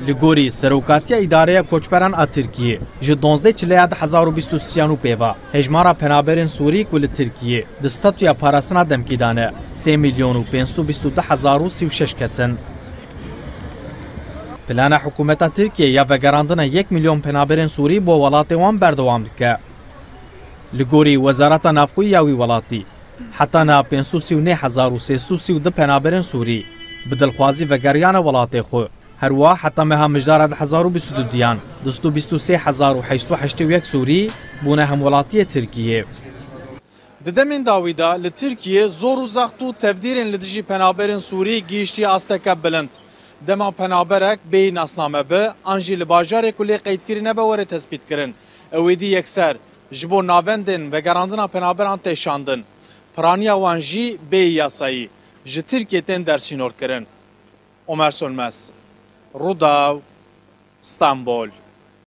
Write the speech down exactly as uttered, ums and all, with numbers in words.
Li gorî Serokatiya Îdareya Koçberan a Tirkiyê, ji duwazdeh Çileya du hezar û bîst û sêyan û pê ve, hejmara penaberên Sûrî ku li Tirkiyê di statûya parastina demkî de ne, sê milyon û pênc sed û bîst û du hezar û sî û şeş kes in. Plana hikûmeta Tirkiyê ya vegerandina yek milyon penaberên Sûrî bo welatê wan berdewam dike. Li gorî Wezareta Navxweyî ya wî welatî, heta niha pênc sed û sî û neh hezar û sê sed û sî û du penaberên Sûrî bi dilxwazî vegeriyane welatê xwe. Her wiha heta meha mijdara du hezar û bîst û duyan, du sed û bîst û sê hezar û heşt sed û heştê û yek Sûrî bûne hemwelatiyê Tirkiyê. Di demên dawî de li Tirkiyê zor û zext û tevdîrên li dijî penaberên Sûrî gihîştiye asteke bilind. Dema penaberek bêyî nasname be, an jî li bajarê ku lê qeydkirî nebe were tespîtkirin, ew êdî yekser ji bo navendên vegerandina penaberan tê şandin. Piraniya wan jî bêyî yasayî ji Tirkiyê tên dersînorkirin. Omer Sönmez, Rûdaw, Stenbol.